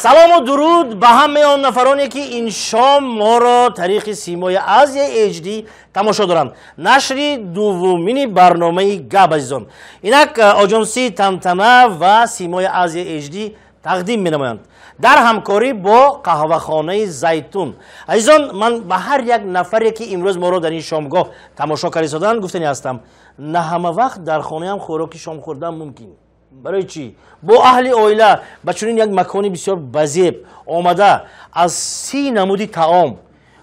Салому дуруд ба ҳамаи он нафароне, ки ин шом моро тариқи симои Азия HD тамошо доранд. Нашри дуввумини барномаи Гап, азизон. Инак оҷонсии Тантана ва симои Азия HD тақдим менамоянд дар ҳамкорӣ бо қаҳвахонаи Зайтун. Азизон, ман ба ҳар як нафаре, ки имрӯз моро дар ин шомгоҳ тамошо карда истоданд, гуфтанӣ ҳастам: на ҳама вақт дар хонаам хӯроки шом хӯрдан мумкин. Барои чӣ? Бо аҳли оила ба чунин як макони бисёр базеб омада аз 30 намуди таом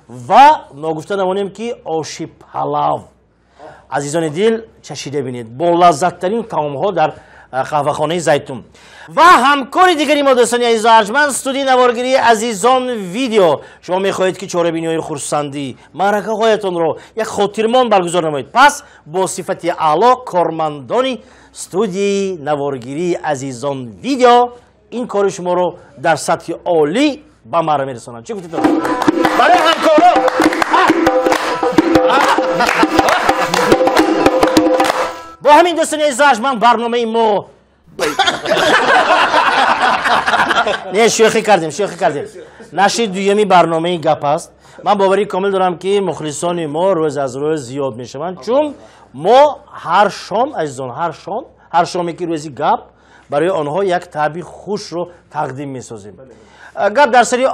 ва ногуфта намонем, ки оши палав, азизони дил, чашида бинед бо лаззаттарин таомҳо дар қаҳвахонаи Зайтун. Ва ҳамкори дигари мо, дӯстони азизу арҷманд, студияи наворгирии Азизон Видео. Шумо мехоҳед, ки чорабиниҳои хурсандӣ, маъракаҳоятонро як хотирмон баргузор намоед, пас бо сифати аъло кормандони студияи наворгирии Азизон Видео ин кори шуморо дар сатҳи олӣ ба марра мерасонанд. Чӣ гуфтед? Барои ҳамкоро бо ҳамин, дӯстони азизу арҷманд, барномаи мо не, шӯхӣ кардем, шӯхӣ кардем. Нашри дуюми барномаи Гап аст. Ман боварии комил дорам, ки мухлисони мо рӯз аз рӯз зиёд мешаванд, чун мо ҳар шом, азизон, ҳар шом, ҳар шоме ки рӯзи Гап, барои онҳо як таъби хушро тақдим месозем. Гап дар сари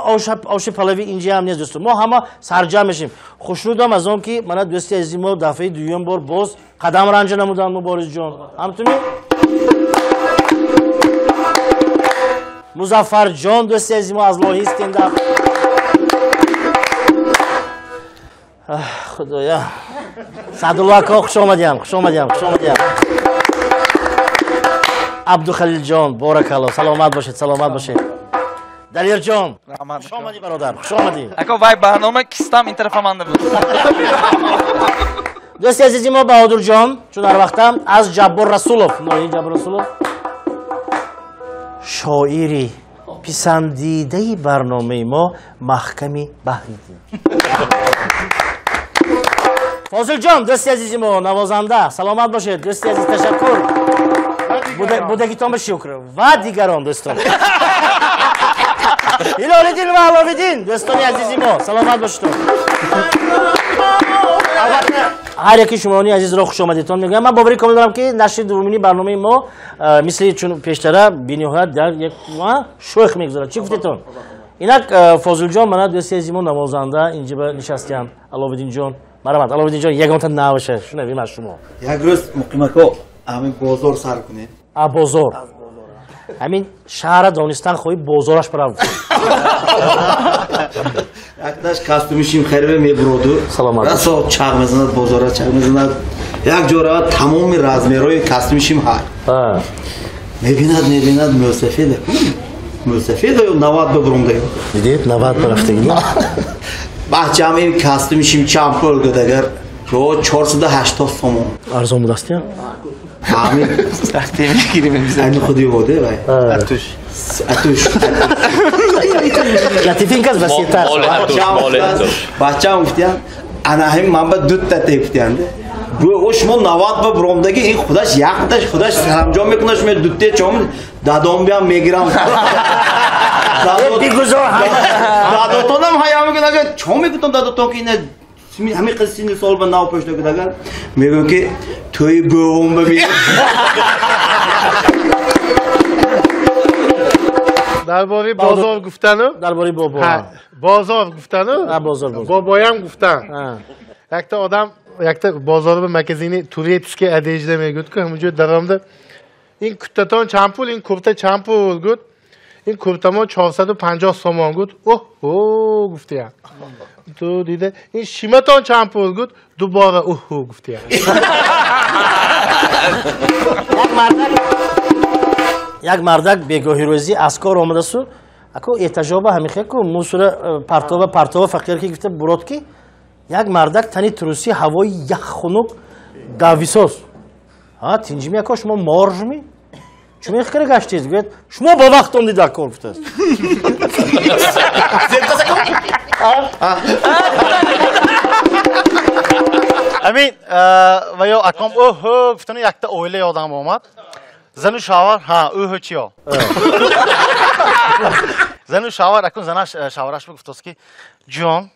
оши палави инҷа ҳам нест, дӯстон, мо ҳама сарҷамъ мешем. Хушнудам аз он, ки мана дӯсти азизи мо дафъаи дуюм бор боз қадам ранҷа намуданд. Муборизҷон, ҳамтуни Музаффарҷон, дӯсти азизи мо аз лоҳи стендап. Худоя, Саъдулло ако, хуш омадиям, хуш омадиям, хуш омадиям. Абдухалилҷон, боракалло, саломат бошед, саломат бошед. Далерҷон, хуш омадӣ, бародар, хуш омадӣ. Ако, вай барнома кистам ин тарафа манда буд. Дӯсти азизи мо Баҳодурҷон, чун ҳар вақтам аз Ҷаббор Расулов, ноҳияи Ҷаббор Расулов, шоири писандидаи барномаи мо Маҳками Баҳриддин. Фозилҷон, дӯсти азизи мо, навозанда, саломат бошед, дӯсти азиз, ташаккур, будагитон ба шукр. Ва дигарон дӯстон, Ҳилолиддин ва Аловиддин, дӯстони азизи мо, саломат бошед. Ҳар яки шумони азизро хушомадитон мегӯям. Ман боварӣ комил дорам, ки нашри дуввумини барномаи мо мисли чун пештара бениҳоят дар як шӯх мегузарад. Чӣ гуфтетон? Инак Фозилҷон, мана дӯсти азизи мо навозанда инҷа ба нишастиям. Аловиддинҷон, марҳамат. Аловиддинҷон, ягонта навоша шунавем аз шумо. Як рӯз, Муқимако, ҳамин бозор сар кунем. А бозор, ҳамин шаҳра донистан хоҳӣ, бозораш барав. Якташ костюми шим харида мебуроду. Саломат. Расо чағ мезанад, бозора чағ мезанад. Як ҷо равад, тамоми размерҳои костюми шим ҳай. Мебинад, мебинад, мӯсафеда. Мӯсафеда 90 бибурумда. Дидед, 90 барафтагӣ. Бачам, ин костюми шим чанд пул гуд, агар ё 480 сомон. Арзон будастия? Ҳамин ани худи воде вай. Атуш. Атуш. Латифин кас васеътар. Бачам гуфтиян, ана ҳамин ман ба дутта те гуфтиянд. Бу шумо 90 ба буромдаги ин худаш якташ худаш сарамҷом мекунад, шумо дутте чом дадом биям мегирам. Дадотонам ҳая мекунад, агар чом мекунад дадотон ки ина ҳамин қиз синни сол ба нав пӯшта кунад, агар мегӯям ки тӯи бӯвом ба мегирам. Дар бораи бозор гуфтану? Дар бораи бобо. Бозор гуфтану? Бобоям гуфтан. Якта одам якта бозор ба магазини турецкий одежда мегӯяд ку ҳамунҷо даромада ин куттатон чанд пул, ин курта чанд пул гуфт. Ин куртамо 450 сомон гуфт. Оҳ, о гуфтия. Ту дида ин шиматон чанд пул гуфт, дубора оҳ гуфтия. Як мардак бегоҳи рӯзӣ аз кор омадасу ако эҳтижоба ҳамихе ку мусура партова партова фақир ки гуфта бурод ки як мардак тани туруси ҳавои ях хунук дависоз. Ҳа тинҷими ако шумо моржми? Чун мехкара гаштед? Гӯяд шумо ба вақт омдид дар кор гуфтааст. Амин ва ё аком оҳ гуфтану якта оила ёдам омад. Зану шавар, ҳа, оҳ чиё. Зану шавар, акун занаш шавараш гуфтааст ки ҷон,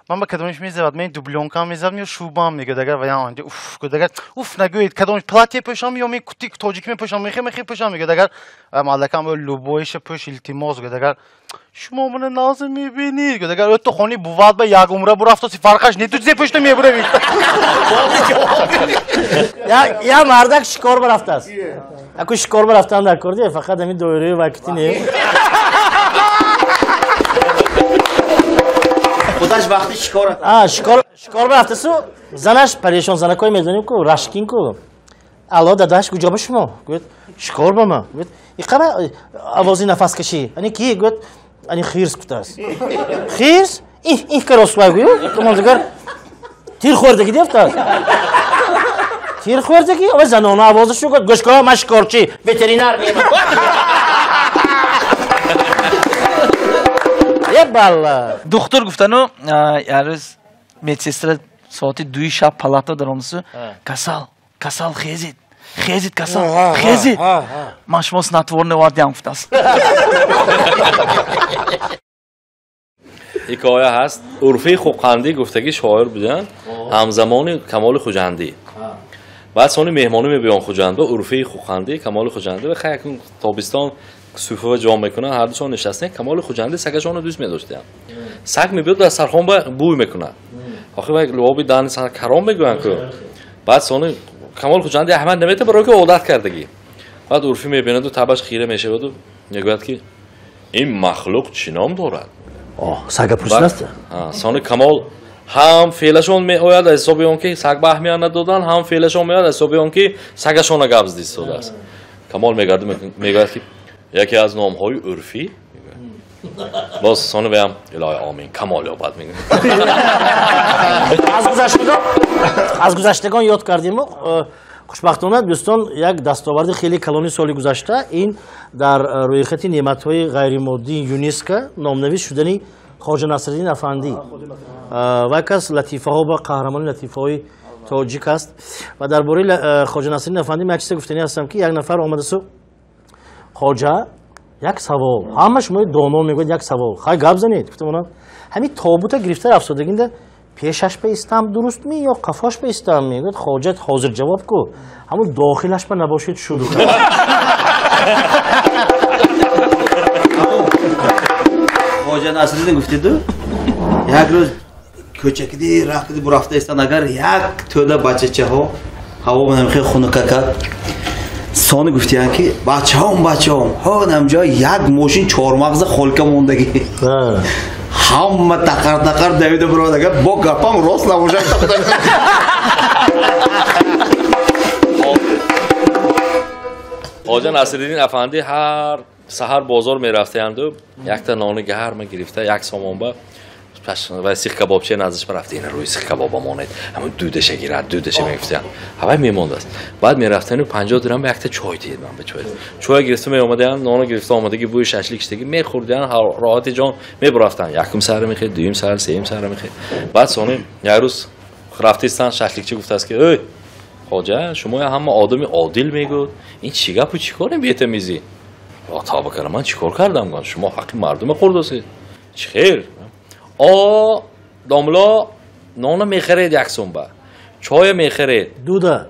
ман ба кадомиш мезавад, мен дублёнкам мезавам ё шубам мегӯяд, агар ваям анди уф гӯяд, агар уф нагӯед, кадомиш платье пӯшам ё мен кути тоҷик мепӯшам, мехе мехе пӯшам мегӯяд, агар малакам любойша пӯш илтимос гӯяд, агар шумо мана назм мебинед гӯяд, агар ӯ то хони бувад ба як умра бурафтоси фарқаш не ту зе пӯшта мебуравӣ. Я мардак шикор барафтааст. Аку шикор барафтан дар кор де, фақат ҳамин доираи вакити не. Худаш вақти шикор. А, шикор шикор барафтасу занаш парешон занакой медонем ку рашкин ку. Алло дадаш куҷо ба шумо? Гӯяд шикор ба ма. Гӯяд иқара овози нафаскашӣ. Ани ки? Гӯяд ани хирс гуфтааст. Хирс? Иҳ иҳ каросвай гӯю. Тумон дигар тир хӯрдагӣ дефтааст. Тир хӯрдагӣ? Ова занона овозашу гӯяд гӯш кун ман шикорчӣ, ветеринар мемонам. Ебалла. Духтур гуфтану як рӯз медсестра соати 2 шаб палата даромадсу касал, касал хезид, хезид касал, хезид. Ман шумо снотворное овардям гуфтааст. Ҳикоя ҳаст. Урфи Хӯқандӣ гуфтагӣ шоир буданд, ҳамзамони Камоли Хуҷандӣ. Баъд сони меҳмонӣ мебиён Хуҷанд, Урфи Хӯқандӣ, Камоли Хуҷандӣ ва хай якун тобистон суфа ҷом мекунанд, ҳар душон нишастанд. Камоли Хуҷандӣ сагашонро дӯст медоштанд. Саг мебиёд дар сархон ба бӯй мекунад. Охир вай луоби дани сар каром мегӯянд ку. Баъд сони Камоли Хуҷандӣ аҳмад наметавонад, барои ки одат кардагӣ. Баъд Урфӣ мебинаду табаш хира мешаваду мегӯяд ки ин махлуқ чӣ ном дорад? Сага пурсидаст? Сони Камол ҳам феълашон меояд аз ҳисоби он ки саг ба аҳамият надоданд, ҳам феълашон меояд аз ҳисоби он ки сагашона гап зад истодааст. Камол мегарду мегӯяд ки яке аз номҳои урфӣ. Боз сони ваям илоҳи омин камол ёбад мегӯяд. Аз гузаштагон ёд кардему хушбахтона дӯстон як дастоварди хеле калони соли гузашта ин дар рӯйхати неъматҳои ғайримоддии ЮНЕСКО номнавис шудани Хоҷа Насриддин Афандӣ. Ва яке аз латифаҳо ба қаҳрамони латифаҳои тоҷик аст. Ва дар бораи Хоҷа Насриддин Афандӣ ман як чизе гуфтанӣ ҳастам ки як нафар омадасу Хоҷа як савол, ҳама шумо доно мегӯяд як савол, хай гап занед гуфтам онам ҳамин тобута гирифта рафтодагинда пешаш ба истам дуруст ми ё қафош ба истам мегӯяд Хоҷа ҳозир ҷавоб ку, ҳамун дохилаш ба набошед шуду. Хоҷа Насриддин гуфтиду як рӯз кӯчакиди рафтиди бурафта истан агар як тӯда бачачаҳо ҳаво намхе хунука кард. Сони гуфтиянд ки бачаҳом бачаҳом ҳо намҷо як мошин чормағза холка мондагӣ. Ҳама тақар тақар давида бурад агар бо гапам рост набошад. Хоҷа Насриддин Афандӣ ҳар саҳар бозор мерафтаянду якта нони гарма гирифта як сомон ба ва сих кабобча наздиш рафта ина рӯи сих кабоба монед ҳамон дудаша гирад дудаша мегуфтиянд ҳавай мемондааст. Баъд мерафтану 50 дирам ба якта чой диҳед ман ба чой чой гирифта меомадаянд, ноно гирифта омадаги бӯи шашлик шидаги мехӯрдиянд, роҳати ҷон мебурафтанд. Якум саҳра мехӯрд, дуюм саҳра, сеюм саҳра мехӯрд. Баъд сони як рӯз рафтистанд, шашликчи гуфтааст ки эй Хоҷа, шумо ҳама одами одил мегӯд. Ин чӣ гапу чӣ корем бетамизӣ? Тавба кардам, ман чӣ кор кардам? Шумо ҳаққи мардума хӯрдосед. Чӣ хел? О, домло, нона мехаред як сумба. Чоя мехаред. Дуда.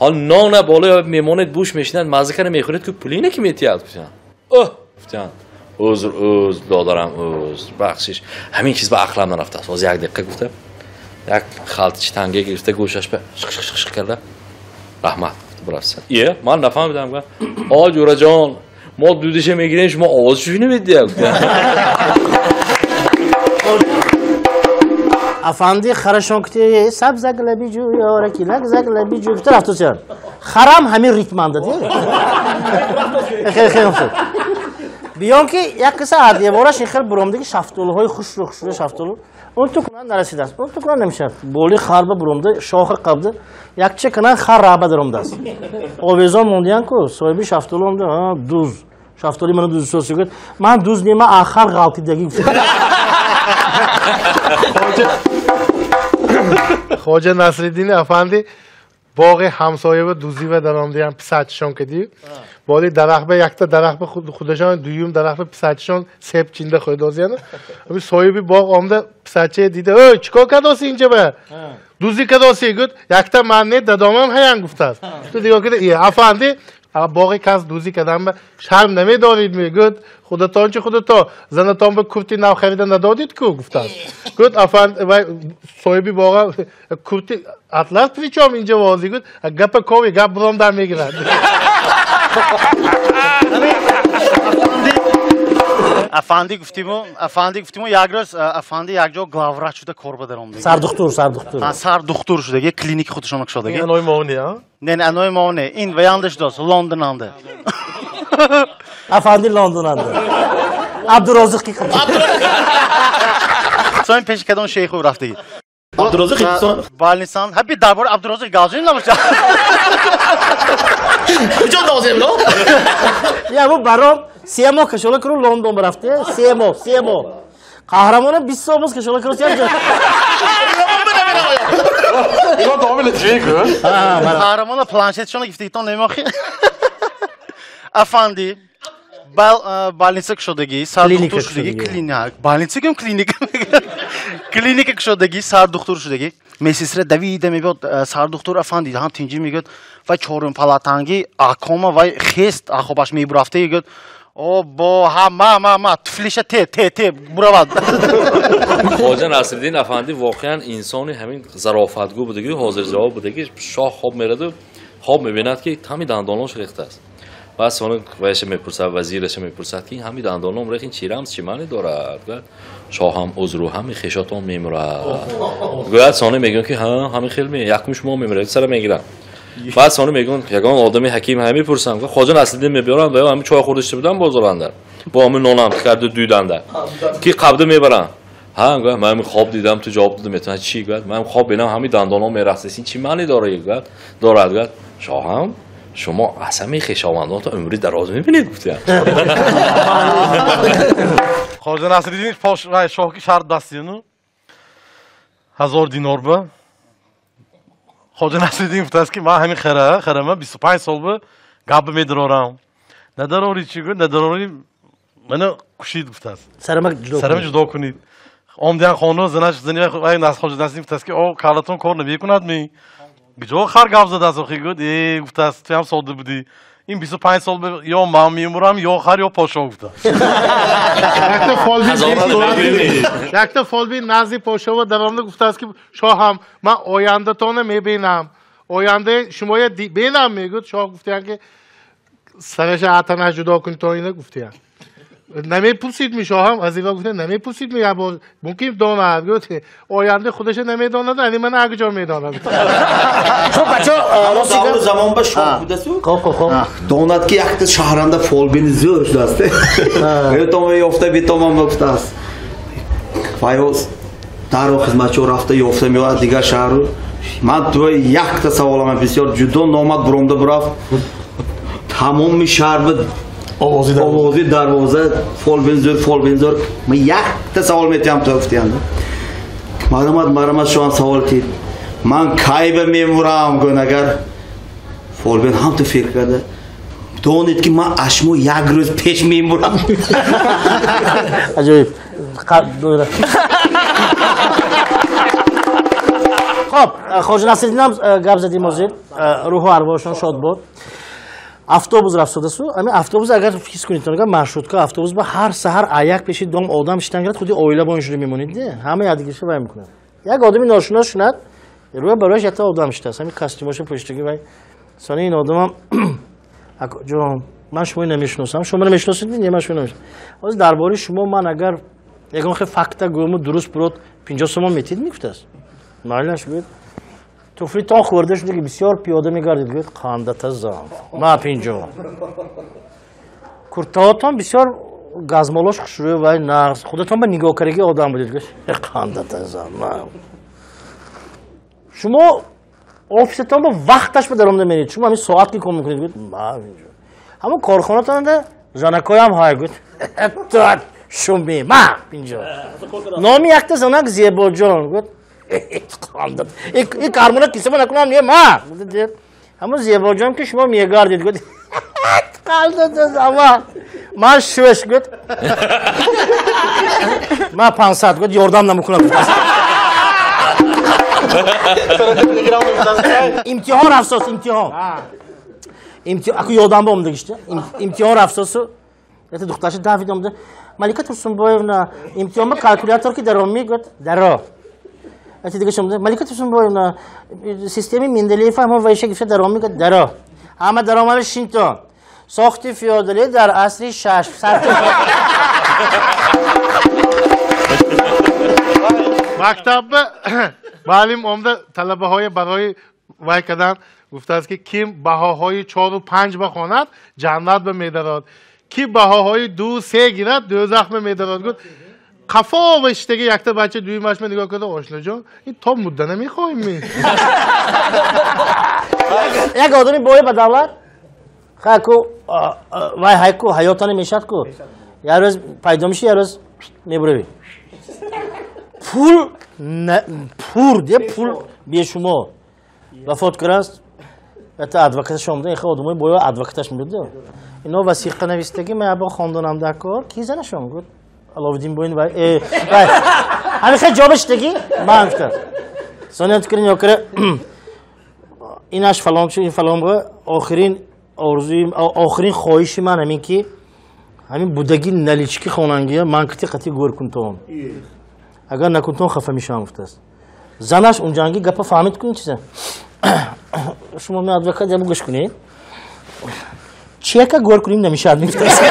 Ҳол нона болои мемонед, буш мешинад, мазза кара мехӯред, ки пулине ки метиҳад. Оҳ, гуфтанд. Узр, узр, додарам, узр, бахшиш. Ҳамин чиз ба ақлам нарафтааст. Ҳозир як дақиқа гуфта, як халтичи танга гирифта гӯшаш ба шиқ-шиқ-шиқ карда. Раҳмат, гуфта, бурафтсан. Ман нафаҳмидам. О, ҷӯраҷон, мо дудиша мегирем, шумо овозшо намедиҳад. Афанди харашон кути сабзак лабиҷу ёраки лакзак лабиҷу гуфта рафтусян. Харам ҳамин ритманда ди. Хеле хеле хуб. Биён ки як қисса аз девораш ин хел буромдаги шафтолуҳои хушрӯ хушрӯ шафтолу. Он ту кунан нарасидааст. Он ту кунан намешавад. Боли харба буромда шоха қабда якча кунан хар раба даромдааст. Овезон мондиян ку соҳиби шафтолу омда ҳа дуз. Шафтоли ману дуз соси гуфт. Ман дуз нема ахар ғалтидаги гуфт. Хоҷа Насриддини афанди боғи ҳамсоя ва дузӣ ва даромадиям писачишон кадӣ. Боли дарахт ба якта дарахт ба худашон дуюм дарахт ба писачишон себ чинда хӯрдозиян. Ами соҳиби боғ омда писаче дида, "Эй, чикор кардоси инҷа ба?" Дузӣ кардоси гуфт, "Якта ман не, дадомам ҳаян" гуфтааст. Ту дигар кида, "Е, афанди, боғи кас дузӣ кардам ба шарм намедорид" мегӯяд, худатон чи худато, занатон ба курти нав харида надодид ку гуфтааст. Гуфт, афанд, вай соҳиби боға курти атлас причом инҷа возӣ гуфт, гапа кови гап буромдан мегирад. Афанди гуфтиму, як рӯз афанди як ҷо главврач шуда кор ба даромад. Сардухтур, сардухтур. Сардухтур шудаги, клиники худашон кушодаги. Анои моне, а? Не, не, анои моне. Ин ваянда шудааст, Лондонанда. Афанди Лондонанда. Абдурозиқ ки. Соин пеши кадом шейху рафтаги. Абдурозиқ сон. Балнисан. Ҳа би дар бораи Абдурозиқ гап занем набошад. Куҷо дозем, но? Я бу баром се моҳ кашола куру Лондон барафте. Се моҳ, се моҳ. Қаҳрамона 20 сол боз кашола куру сиям. Қаҳрамона планшетшона гифтигитон намохи. Афанди больница кушодаги, сардухтур шудаги, клиника. Больница кум клиника. Клиника кушодаги, сардухтур шудаги. Медсестра давида мебиёд, сардухтур афанди ҳам тинҷи мегӯяд, вай чорум палатанги акома вай хест ахобаш мебурафта мегӯяд. О бо ҳа ма ма ма туфлиша те те те буравад. Хоҷа Насриддин афанди воқеан инсони ҳамин зарофатгӯ будаги, ҳозирҷавоб будаги. Шоҳ хоб мераду хоб мебинад ки ҳамин дандонаш рехтааст. Баъд сони вайша мепурсад, вазираша мепурсад ки ҳамин дандоном рехт, ин чӣ рамз, чӣ маъне дорад? Гӯяд шоҳам узру ҳамин хешотон мемурад. Гӯяд сони мегӯянд ки ҳа ҳамин хел якум шумо мемуред, сара мегирам. Баъд сони мегӯянд ягон одами ҳаким ҳам мепурсам, Хоҷа Насриддин мебиёранд ва ҳамин чой хӯрда шуда будам бозоранда. Бо ҳамин нонам карда дуданда. Ки қабда мебаранд. Ҳа гӯяд ман хоб дидам, ту ҷавоб додам, метавонад чӣ? Гӯяд ман хоб бинам ҳамин дандоном мерақсад, ин чӣ маъне дорад? Гӯяд дорад. Гӯяд шоҳам шумо аз ҳамин хешовандонтон умри дароз мебинед гуфтиям. Хоҷа Насриддин шоҳ ки шарт бастину 1000 динор ба Хоҷа Насриддин гуфтааст ки ман ҳамин харама 25 сол ба гап медарорам. Надарори чӣ гӯ? Надарори мана кушид гуфтааст. Сарама ҷудо кунед. Омдиян хона занаш зани Хоҷа Насриддин гуфтааст ки о калатон кор намекунад ми? Ҷо хар гап задааст охи гӯд, э гуфтааст ту ҳам сода будӣ. Ин 25 сол ё ман мемурам, ё хар, ё подшоҳ гуфтааст. Якта фолбин назди подшоҳ даромада гуфтааст ки шоҳам ман ояндатонро мебинам. Ояндаи шумоя бинам мегӯяд. Шоҳ гуфтаянд ки сараша атанаш ҷудо кун то ина гуфтаянд. Намепурсид ми шоҳам, аз ива гуфта намепурсид ми ябо мумкин донад. Гуфт оянда худаша намедонад, ани ман агҷо медонад. Хуб бачо, давру замон ба шоҳ будасу? Хуб хуб хуб. Донад ки якта шаҳранда фолбини зӯр шудааст. Бетома ёфта бетома гуфтааст. Вайоз дару хизматчиҳо рафта ёфта меояд дигар шаҳру. Ман ту якта саволам бисёр ҷудо номад буромда бурафт. Тамоми шаҳр ба овози дарвоза фолбин зӯр. Ман якта савол метиҳам ту гуфтиям. Марамат, марамат шоҳам савол тид. Ман кай ба мемурам гӯн агар фолбин ҳам ту фикр карда донед ки ман аз шумо як рӯз пеш мемурам. Аҷоиб. Хоб, Хоҷа Насриддинам гап задим ҳозир, рӯҳу арвоҳашон шод бод. Автобус рафтодасу, ами автобус агар ҳис кунед, агар маршрутка автобус ба ҳар саҳар аяк пеши дом одам шитан гирад, худи оила бо ин шуда мемонед, ҳама якдигарша вай мекунад. Як одами ношинос шунад, рӯя барояш якта одам шитааст, ҳами костюмоша пӯштаги вай. Сони ин одамам ҷон, ман шуморо намешиносам, шумо маро мешиносед? Не, ман шуморо намешиносам. Ҳозир дар бораи шумо ман агар ягон хел факта гӯяму дуруст бурод 50 сомон метид мегуфтааст. Майлаш гӯяд, туфлитон хӯрда шуда ки бисёр пиёда мегардид, гӯяд қандата зан, ма 50. Куртаотон бисёр газмолош хушрӯ вай нағз, худатон ба нигоҳкардаги одам будед, гӯяд қандата зан, ма. Шумо офисатон ба вақташ ба даромада меред, шумо ҳамин соат ки кор мекунед, гӯяд ма 50. Ҳамон корхонатонда занакоям ҳай, гӯяд тат шуми ма 50. Номи якта занак Зебоҷон, гӯяд ин кармона кисама накунам, не ма. Ҳамон Зебоҷон ки шумо мегардед, гӯяд ама ман шӯш, гӯяд ма 500, гӯяд ёрдам намекунам. Имтиҳон рафсос, имтиҳон. Аку ёдам ба омдагишта. Имтиҳон рафсосу это духтарша дафид омда. Малика Турсунбоевна, имтиҳон ба калькулятор ки даром мегӯяд, даро. Это дига шумо Малика Турсунбоевна, системи Менделеева ҳамон вайша гирифта даром мегӯяд, даро. Ҳама даромада шинто. Сохти феодалӣ дар асри 6. Мактабда муаллим омда талабаҳои барои вай кардан гуфтааст ки ким баҳоҳои 4 ва 5 бахонад ҷаннат ба медарод, ки баҳоҳои 2 3 гирад дӯзах ба медарод. Гуфт қафо ва иштаги якта бача дуюмаш ма нигоҳ карда, ошноҷон ин то мудда намехоҳем ми. Як одами бой ба давлат хайку вай ҳайку ҳаётане мешад ку як рӯз пайдо меши, як рӯз мебуравӣ. Пул пур де пул бешумор вафот кардааст. Это адвокаташ омда, ихе одамои боё адвокаташ мебуд. Ино васиқа навистаги ман або хондонам дар кор, ки занашон гуфт Аловиддин боин вай вай ҳамин хел ҷавоб шидаги ман гуфтам. Сония тукри нёкра инаш фалон ин фалон охирин орзуи охирин хоҳиши ман ҳамин ки ҳамин будаги налички хонангия ман кити қати гӯр кунтон. Агар накунтон хафа мешавам гуфтааст. Занаш унҷанги гапа фаҳмид кун чиза. Шумо ме адвокат ябу гӯш кунед. Чека гӯр кунем намешавад мегуфтааст.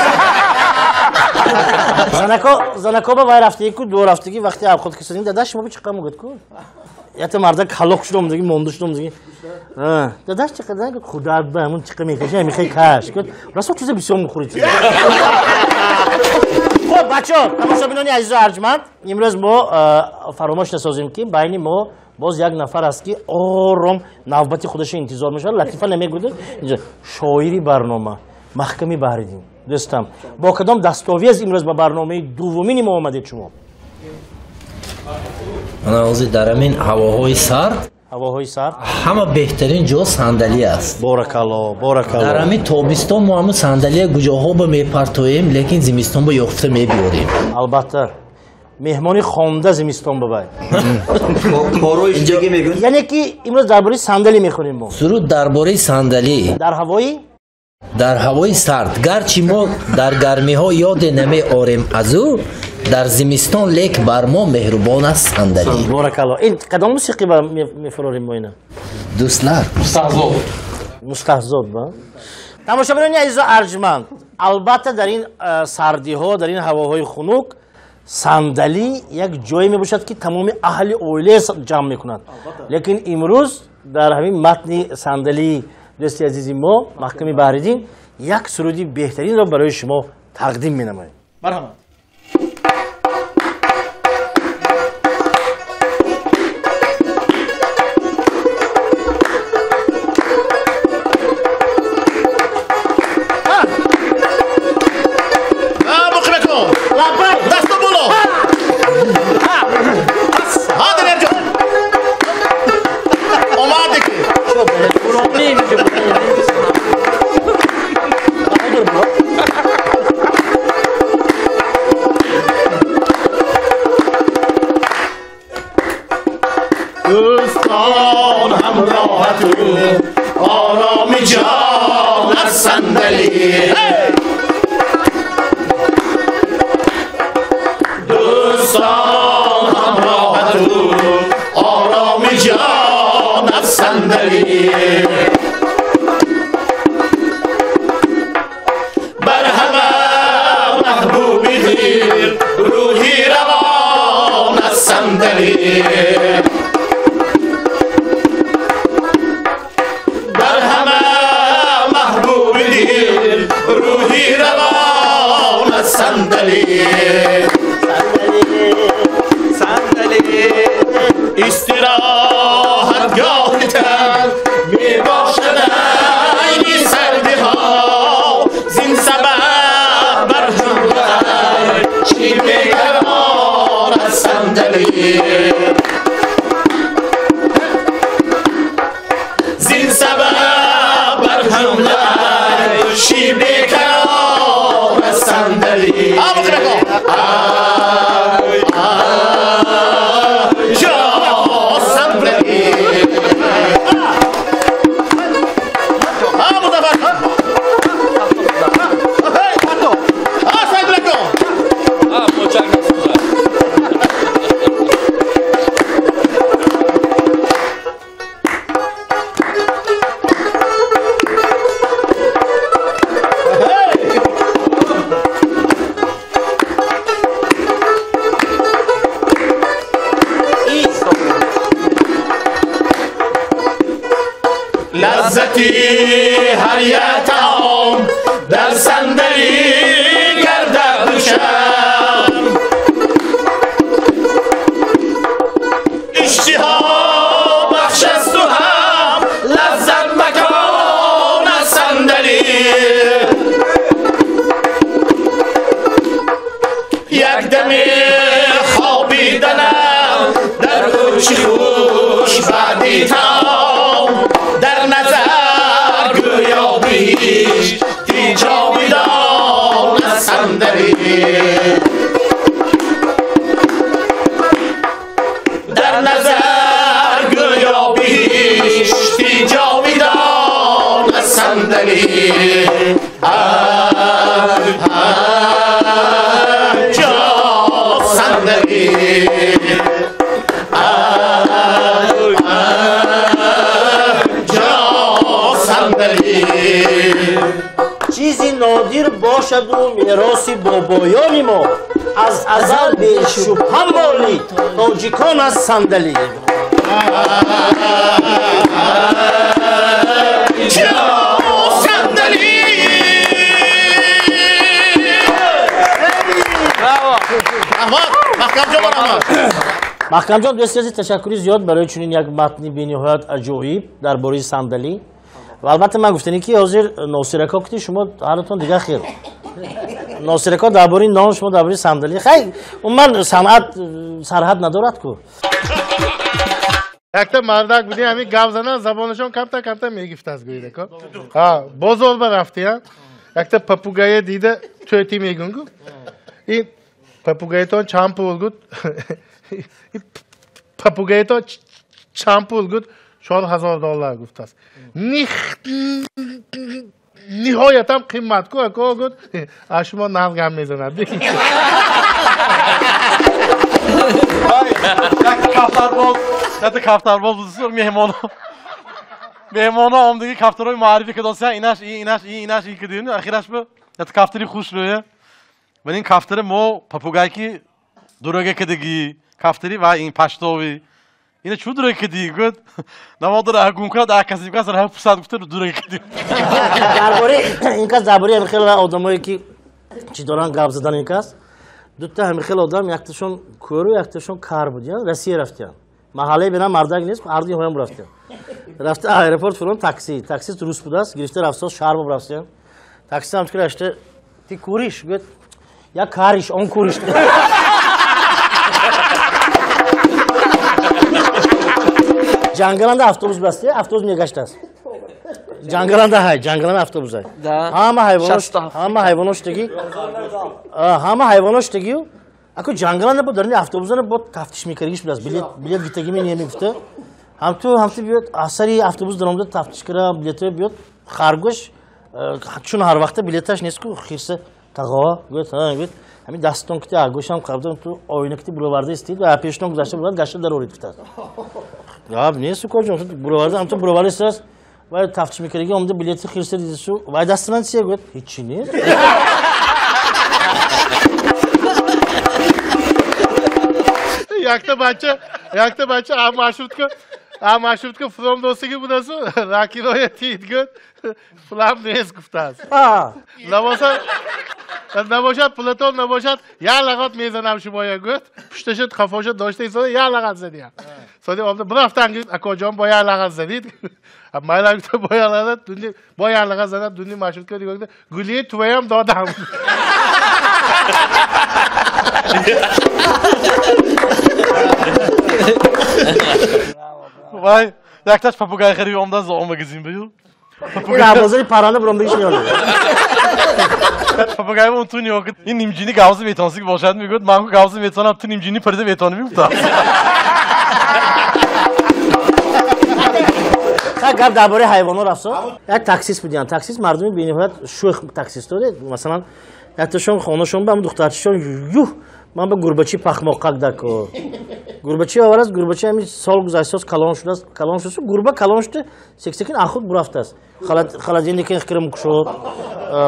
Занако ба вай рафтаги ку ду рафтаги вақти авқот кисодим дадаш шумо чиқа мегӯяд ку? Ята мардак ҳалок шудам диги монда шудам диги. Дадаш чиқа гуфт худо ба ҳамон чиқа мекаши ҳамин каш. Гуфт расо чиза бисёр мехӯред. Хуб бачаҳо, тамошобинони азизу арҷманд, имрӯз мо фаромӯш насозем ки байни мо боз як нафар аст ки ором навбати худашро интизор мешавад, латифа намегӯяд. Инҷо шоири барнома Маҳками Баҳриддин. Дӯстам, бо кадом дастовез имрӯз ба барномаи дуввумини мо омадед шумо? Ана ҳозир дар ҳамин ҳавоҳои сард, ҳавоҳои сард ҳама беҳтарин ҷо сандалӣ аст. Боракалло, боракалло. Дар ҳамин тобистон мо ҳамун сандалия куҷоҳо ба мепартоем, лекин зимистон ба ёфта мебиёрем. Албатта, меҳмони хонда зимистон бабай. Корои иҷоги мегӯяд. Яъне ки имрӯз дар бораи сандалӣ мехонем мо. Суруд дар бораи сандалӣ. Дар ҳавои? Дар ҳавои сард. Гарчи мо дар гармиҳо ёде намеорем аз ӯ, дар зимистон лек бар мо меҳрубон аст сандалӣ. Боракалло. Ин кадом мусиқӣ ба мефурорем мо ина? Дӯстлар. Мустаҳзод. Мустаҳзод ба? Тамошобинони азизу арҷманд, албатта дар ин сардиҳо, дар ин ҳавоҳои хунук сандалӣ як ҷое мебошад ки тамоми аҳли оила ҷамъ мекунад. Лекин имрӯз дар ҳамин матни сандалии дӯсти азизи мо Маҳками Баҳриддин як суруди беҳтаринро барои шумо тақдим менамоем. Марҳамат. Дӯстон ҳамроҳату ороми ҷон аз сандалӣ. Дӯстон ҳамроҳату ороми ҷон аз сандалӣ. Бар ҳама маҳбуби дил рӯҳи равон аз сандалӣ. Бар ҳама маҳбуби дил рӯҳи равон аз сандалӣ. Истироҳатгоҳи тан мебошад айни сардиҳо, зин сабаб бар ҷумла чӣ беқарор аз сандалӣ. Зин сабаб бар ҷумла чӣ беқарор аз сандалӣ. Лаззати ҳар як таом дар сандалӣ гардад душам. Иштиҳо бахш асту ҳам лаззат макон аз сандалӣ. Як даме хобиданам дар гӯши хуш баъди таом, дар назар гӯё биҳишти ҷовидон аз сандалӣ. Дар назар гӯё биҳишти ҷовидон аз сандалӣ. Ҷо сандалӣ. Чизи нодир бошаду мероси бобоёни мо, аз азал бешубҳа моли тоҷикон аз сандалӣ. Маҳкамҷон, дӯсти азиз, ташаккури зиёд барои чунин як матни бениҳоят аҷоиб дар бораи сандалӣ. Ва албатта ман гуфтанӣ ки ҳозир Носирако кути шумо ҳарутон дигар хел. Носирако дар бораи нон, шумо дар бораи сандалӣ. Хай, умуман санъат сарҳад надорад ку. Якта мардак буди, ҳамин гап занан забонашон камта камта мегифтааст гӯидако. Ҳа, бозор ба рафтия, якта папугае дида тӯти мегӯн гу. Ин папугаетон чанд пул гуд? Папугаетон чанд пул гуд? $4000 гуфтааст. Ниҳоятам қимат ку, ако гуд, аз шумо нағз гап мезанад. Якта кафтарбоз бузург меҳмоно. Меҳмоно омдиги кафтарои маърифӣ кадося, инаш и, инаш и, инаш и кадину, ахираш бу якта кафтари хушрӯя. Вале ин кафтари мо папугай ки дурага кадиги, кафтари ва ин паштови. Ина чу дурага кади гуд? Намодара гум кунад, а каси кас ра пусад гуфта дурага кади. Дар бораи ин кас, дар бораи ҳамин хел одамое ки чӣ доранд гап задан ин кас, дута ҳамин хел одам, якташон кӯру, якташон кар буд, Россия рафтиян. Маҳаллаи бинам мардак нест, ҳарду ҳоям рафтиян. Рафта аэропорт фурон такси, таксист рус будааст, гирифта рафтост, шаҳр бо рафтиян. Таксист ҳам чӣ рашта, ты куришь? Гӯяд, я кариш, он куриш. Ҷангаланда автобус басте, автобус мегаштааст. Ҷангаланда ҳай, ҷангаланда автобус ҳай. Ҳама ҳайвонош, ҳама ҳайвонош теги, ҳама ҳайвонош тегию, Ако ҷангаланда бо дарни автобусана бо тафтиш мекардигиш будааст. Билет гитаги ме немегуфта. Ҳамту биёд асари автобус даромада тафтиш кара билетҳо биёд харгӯш чун ҳар вақта билеташ нест ку хирса тағо гӯяд ҳа гӯяд ҳамин дастон кити агӯшам қабдан ту оина кити буроварда истид ва пешнон гузашта бурад гашта дарорид гуфтааст. Гап нест укоҷон буроварда ҳамту буроварда истааст вай тафтиш мекардаги омада билети хирса дидису вай дасти ман чия гӯяд ҳечи нест. Якта бача а маршрутка фром досиги будасу ракироя тид гӯд пулам нест гуфтааст. Набошад пулатон набошад як лағат мезанам шумоя гӯд пушташа қафоша дошта истода як лағат задиям. Соди омда бирафтан гӯд акоҷон бо як лағат задид. Майла гуфта бо як лағат дуни бо як лағат задам дуни маршрутка нигоҳ карда гулии туваям додам. Вай, якташ попугай хари омда зоомагазин бию. Бозори парранда буромдагиш меёлад. Попугай он ту нигоҳ ин нимҷини гавзи метонсик бошад мегӯяд ман ку гавзи метонам ту нимҷини парида метонӣ мегуфтам. Гап дар бораи ҳайвонот рафто. Як таксист будиям. Таксист мардуми бениҳоят шӯх таксист доред. Масалан, якташон хонашон ба духтарчишон юҳ ман ба гурбачи пахмоқак дако. Гурбачи оварааст, гурбачи ҳамин сол гузаштааст, калон шудааст, калон шудааст, гурба калон шуда, сексекин ахуд бурафтааст. Холодильник кирм кушод,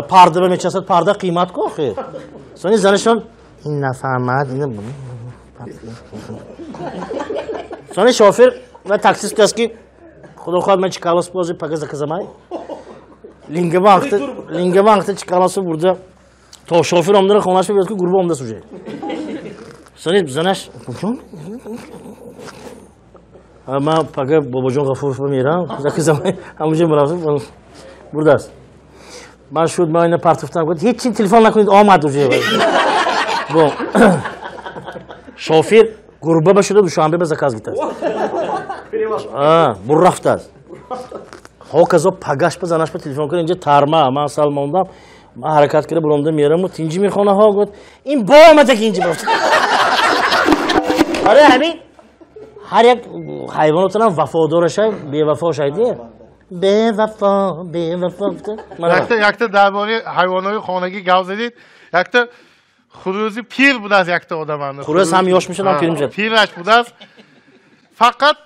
парда ба мечасад, парда қимат ку охир. Сони занашон ин нафаҳмад, ин сони шофер ва таксист гуфтааст ки худо хоҳад ман чикалос бози пага заказамай. Лингама анхта чикалосу бурда то шофер омдара хонааш бигӯяд ки гурба омдааст уже. Сони занаш ман пага бобоҷон Ғафуров мерам заказамай ҳамонҷо мерафтам бурдааст. Ман шуд ман ина партофтам гуфт ҳеҷ чи телефон накунед омад уже. Бо шофер гурба ба шуда Душанбе ба заказ гитааст. Бурафтааст. Ҳоказо пагаш ба занаш ба телефон кард инҷа тарма ман сал мондам ман ҳаракат карда буромда мерам тинҷи мехонаҳо гуфт ин бо омада ки инҷи бурафт. Барои ҳамин ҳар як ҳайвонотонам вафодорашай бевафо шайди бевафо бевафо. Якта дар бораи ҳайвонҳои хонагӣ гап задид. Якта хурӯзи пир будааст якта одаманд. Хурӯз ҳам ёш мешад ҳам пир мешад. Пираш будааст. Фақат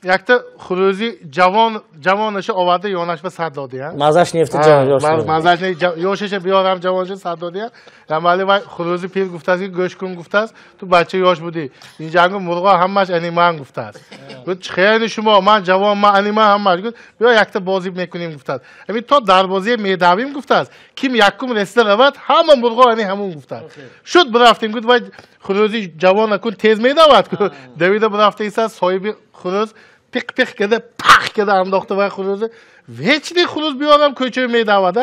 якта хурӯзи ҷавон ҷавонаша оварда ёнаш ба сад додия. Мазаш нефти ҷавон ёш. Мазаш не ёшаша биёрам ҷавонша сад додия. Рамали вай хурӯзи пир гуфтааст ки гӯш кун гуфтааст ту бача ёш будӣ. Ин ҷангу мурғо ҳамаш ани ман гуфтааст. Гуфт хеле шумо ман ҷавон ман ани ман ҳамаш гуфт биё якта бозӣ мекунем гуфтааст. Ҳамин то дарвоза медавим гуфтааст. Ким якум ресида равад ҳама мурғо ани ҳамун гуфтааст. Шуд бирафтем гуфт вай хурӯзи ҷавон акун тез медавад. Давида бирафта истааст соҳиби хурӯз пиқ пиқ карда пах карда андохта вай хурӯза. Вечный хурӯз биёрам кӯча медавад.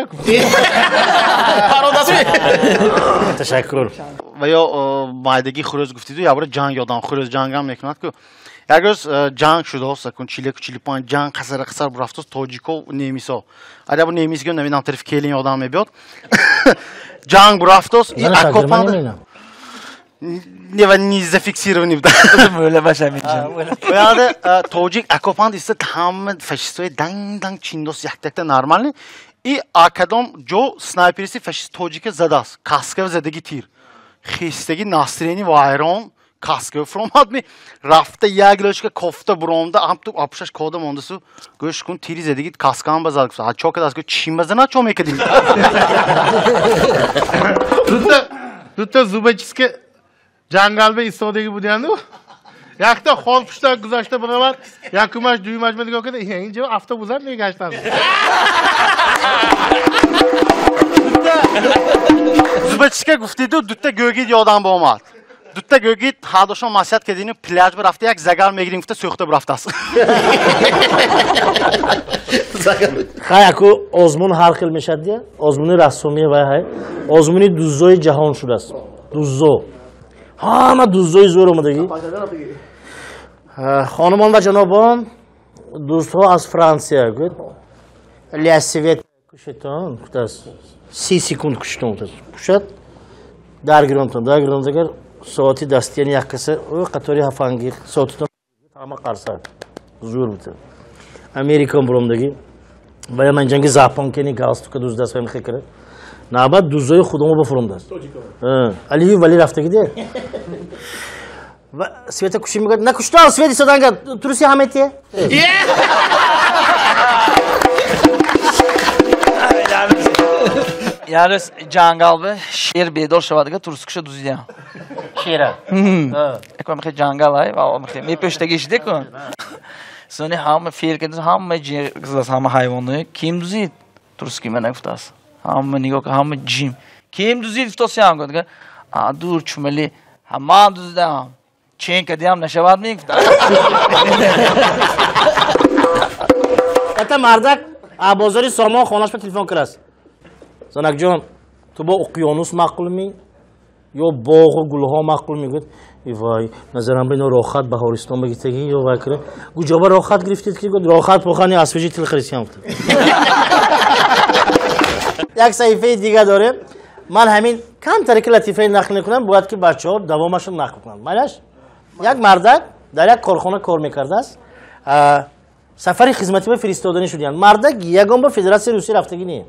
Ташаккур. Ва ё майдагии хурӯз гуфтиду як бора ҷанг ёдам хурӯз ҷангам мекунад ку як рӯз ҷанг шудааст акун 41-45 ҷанг қасара қасар бурафтааст тоҷико немисо. Ар як бор немис гӯям намедонам тарафи келин ёдам мебиёд. Ҷанг бурафтааст акопанда не не зафиксировани буда. Мӯла баша меҷа. Ояда тоҷик акопанд иста ҳама фашистои данг данг чиндос якта-якта нормални. И акадом ҷо снайпериси фашист тоҷика задааст. Каскава задаги тир. Хистаги настроени вайрон каскава фуромад ми рафта як лошка кофта буромда ҳамту апушаш кода мондасу гӯш кун тири задаги каскаам ба зад. А чо кадааст? Чим базана чо мекардим? Дута зубачистка ҷангал ба истодагӣ будиянду якта холпушта гузашта биравад якумаш дуюмаш ма нигоҳ карда инҷо автобусам мегаштанд. Зубачистка гуфтиду дута гӯгид ёдам баомад. Дута гӯгид ҳардошон маслиҳат кардину пляж бирафта як загар мегирим гуфта сӯхта бирафтааст. Хай аку озмун ҳар хел мешад дия озмуни рассомӣ вай ҳай озмуни дуззои ҷаҳон шудааст. Дуззо ҳама дуззои зӯр омадагӣ. Хонумон ва ҷанобон дӯстҳо аз Франсия гӯяд лясивет кушетон гуфтааст 30 секунд кушетон гуфтааст кушад даргиронтон даргиронт агар Соати дастияни як каса қатори ҳафанги соатитон ҳама қарса зур буд. Американ буромдаги вая ман ҷанги запонкени галстука дуздаст ва мехекара. Набад дузои худомо бафуромдаст. Алию вали рафтагиде. Света куши мегӯяд, накуштам, свет истоданга, туруси ҳаметие? Ярыс ҷангал бе шер бедор шавадага турскуша дузидям. Шера? Эко мехе ҷангал ай, ва мехе мепештаги шиде кун. Сони ҳама фер кардас, ҳама ҷиғзас, ҳама ҳайвоно ким дузид? Турски мана гуфтас. Ҳама нигоҳ, ҳама ҷим. Ким дузид гуфтосям гуфт. А дур чумали, ҳама дузидам. Чен кадиам нашавад мегуфт. Ата мардак а бозори Сомон хонаш ба телефон карас. Занакҷон, ту бо уқёнус маъқул ми ё боғу гулҳо маъқул ми? Гуфт, вай, назарам ба ино рохат баҳористон багитаги ё вай кара. Гуҷоба рохат гирифтед ки гуфт, рохат похани асвежи тил харисиям гуфт. Як саҳифаи дига дорем. Ман ҳамин камтаре ки латифаи нақл мекунам, бояд ки бачаҳо давомашро нақл кунанд. Майлаш? Як мардак дар як корхона кор мекардааст. Сафари хизматӣ ба фиристоданӣ шудиянд. Мардак ягон бор Федератсияи Русия рафтагӣ не.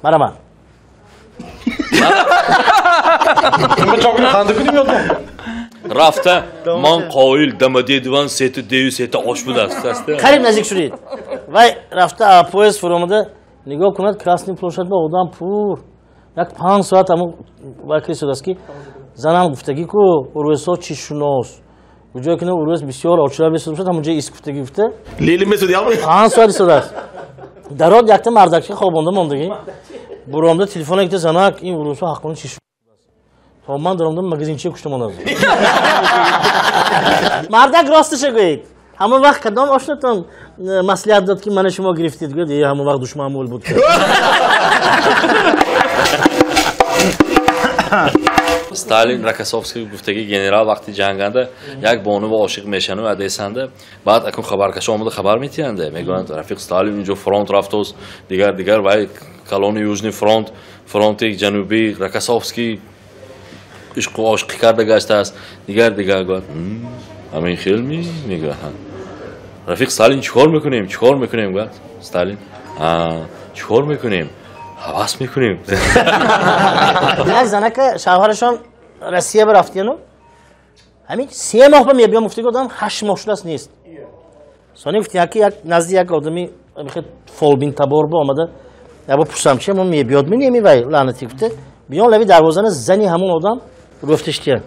Марама. Рафта ман қоил дамадедуван сету дею сета ош будаст. Қариб наздик шудид. Вай рафта поезд фуромада нигоҳ кунад, Красный площадь ба одам пур. Як 5 соат ҳамон вай кирисодааст ки занам гуфтагӣ ку урусҳо чӣ шунос. Куҷое ки урус бисёр очира бисёр шуд, ҳамон ҷо иск гуфтагӣ гуфта. Лели месуд ялми? 5 соат истодааст. Дарод якта мардакчи хобонда мондагӣ. Буромда телефона гирифта занак, ин урусҳо ҳаққони чӣ шуд? То ман даромдам магазинчи кушта мондааст. Мардак росташа гӯед. Ҳамон вақт кадом ошнатон маслиҳат дод ки мана шумо гирифтед? Гӯед, ҳамон вақт душман мул буд. Сталин Рокоссовский гуфтаги генерал вақти ҷанганда як бонуво ошиқ мешану адесанда, баъд акун хабаркашо омада хабар метиҳанда, мегӯянд рафиқ Сталин инҷо фронт рафтост, дигар дигар вай колони Южный фронт, фронти ҷанубӣ Рокоссовский ишқу ошиқӣ карда гаштааст, дигар дигар гӯяд ҳамин хел ми мегӯяд рафиқ Сталин чӣ кор мекунем, чӣ кор мекунем? Гӯяд Сталин чӣ кор мекунем? Ҳавас мекунем. Як занака шавҳарашон Россия ба рафтияну ҳамин 3 моҳ ба мебиём гуфтаги одам 8 моҳ шудааст нест. Сони гуфт яки як назди як одами фолбинтабор ба омада ябо пурсам чи мо мебиёд ми неми вай лаънати гуфта биён лави дарвозана зани ҳамон одам рӯфтиштия.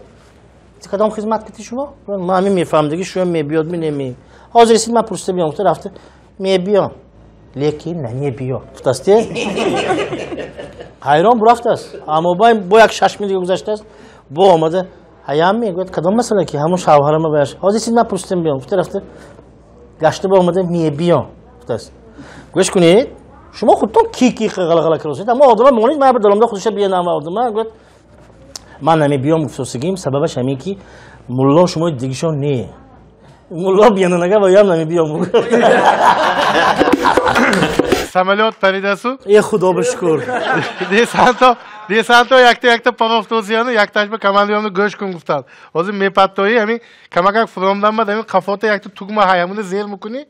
Кадом хизмат кити шумо? Ман ҳамин мефаҳмдаги шумо мебиёд ми неми. Ҳозир исид ман пурсида биём гуфта рафта мебиём. Лекин намебиёд. Гуфтасте? Ҳайрон бурафтааст. Аммо бо як 6 мил дига гузаштааст, бо омада ҳаям мегӯяд кадом масъала ки ҳамон шавҳарама баяш. Ҳозир исид ман пурсидам биём. Гуфта рафта гашта бо омада мебиём. Гуфтааст. Гӯш кунед, шумо худтон ки ки ғалағала кардосед, аммо одама монед, ман даромда худша биёнам ва одама гӯяд ман намебиём гуфтосигим, сабабаш ҳамин ки мулло шумо дигишон не. Мулло биёнанага ва ям намебиём. Самолет паридасу. Е худо ба шукр. Десанто якта якта парофтозияну якташ ба командирёну гӯш кун гуфтанд. Ҳозир мепаттои ҳамин камакак фуромдан бад ҳамин қафота якта тугма ҳай ҳамуна зер мекунӣ,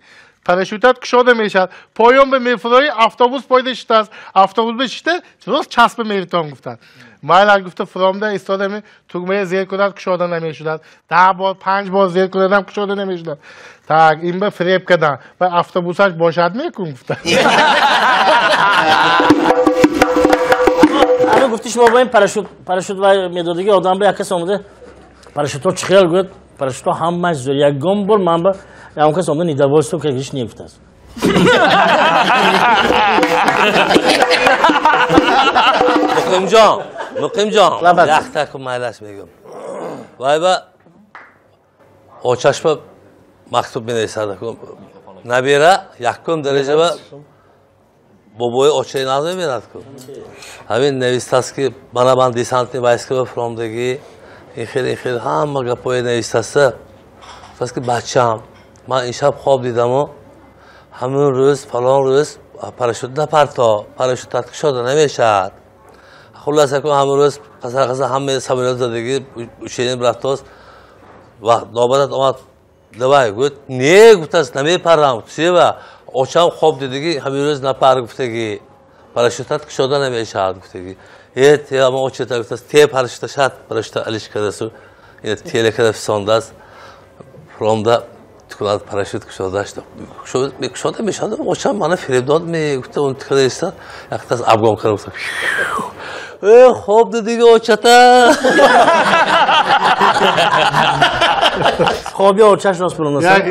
парашютат кушода мешавад. Поён ба мефурои автобус пойда шитааст. Автобус ба шита рост часба меритон гуфтанд. Майлар гуфта фуромда истода ҳамин тугмая зер кунад кушода намешудад. 10 бор 5 бор зер кунадам кушода намешудад. Так, ин ба фиреб кардам. Ва автобусаш бошад мекун гуфта. Ано гуфти шумо бо ин парашют ва медодиги одам ба як кас омада парашютҳо чӣ хел гӯяд, парашютҳо ҳамааш зӯр. Ягон бор ман ба ягон кас омада недовольство кардагиш негуфтааст. Муқимҷон, Муқимҷон, яхта кун майлаш мегӯм. Вай ба очашба мактуб менависад. Набира якум дараҷа ба бобои очаи наз мебинад ку. Ҳамин навистааст ки мана ман десантни войска ба фуромдагӣ, ин хел ин хел ҳама гапҳое навистааста. Гуфтааст ки бачаам, ман ин шаб хоб дидаму ҳамун рӯз фалон рӯз парашют напарто, парашютат кушода намешавад. Хулоса кун ҳамон рӯз қасар қасар ҳамаи самолёт задагӣ учение рафтост. Вақт навбатат омад, давай, гуфт, не, гуфтааст, намепарам. Чева? Очам хоб дидагӣ, ҳамин рӯз напар гуфтагӣ, парашютат кушода намешавад гуфтагӣ. Э, те ама очата гуфтааст, те парашюта шад, парашюта алиш кардасу теле карда фисондааст. Фуромда тукунад, парашют кушода кушода мешавад. Очам мана фиреб дод, мегуфта, он тикада истад, яктас обгон карда гуфта, э, хоб дидиги очата. Хоби очаш рост буромдааст.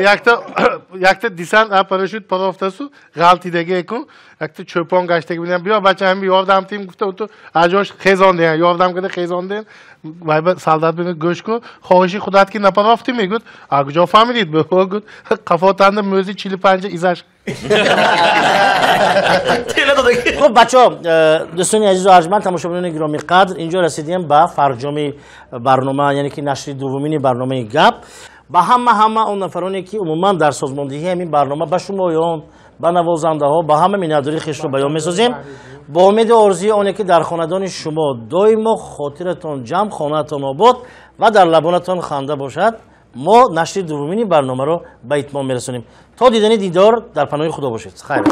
Якта десант парашют парофтасу ғалтидаги экун, якта чӯпон гаштаги бинам, биё бача, ҳами ёрдам тим гуфта, уту аҷош хезондеян, ёрдам карда хезондеян. Вайба солдат мегӯяд, гӯш кун, хоҳиши худат ки напарофтӣ, мегӯяд, а куҷо фаҳмидид? Гӯяд, қафотанда мӯзи 45 изаш. Хуб, бачаҳо, дӯстони азизу арҷманд, тамошобинони гиромиқадр, инҷо расидем ба фарҷоми барнома, яъне ки нашри дуввумини барномаи Гап. Ба ҳама он нафароне ки умуман дар созмондиҳии ҳамин барнома, ба шумоён, ба навозандаҳо, ба ҳама миннатдории хешро баён месозем. Бо умеди орзуи оне ки дар хонадони шумо доимо хотиратон ҷамъ, хонаатон обод ва дар лабонатон ханда бошад, мо нашри дуввумини барномаро ба итмом мерасонем. То дидани дидор, дар паноҳи Худо бошед. Хайр.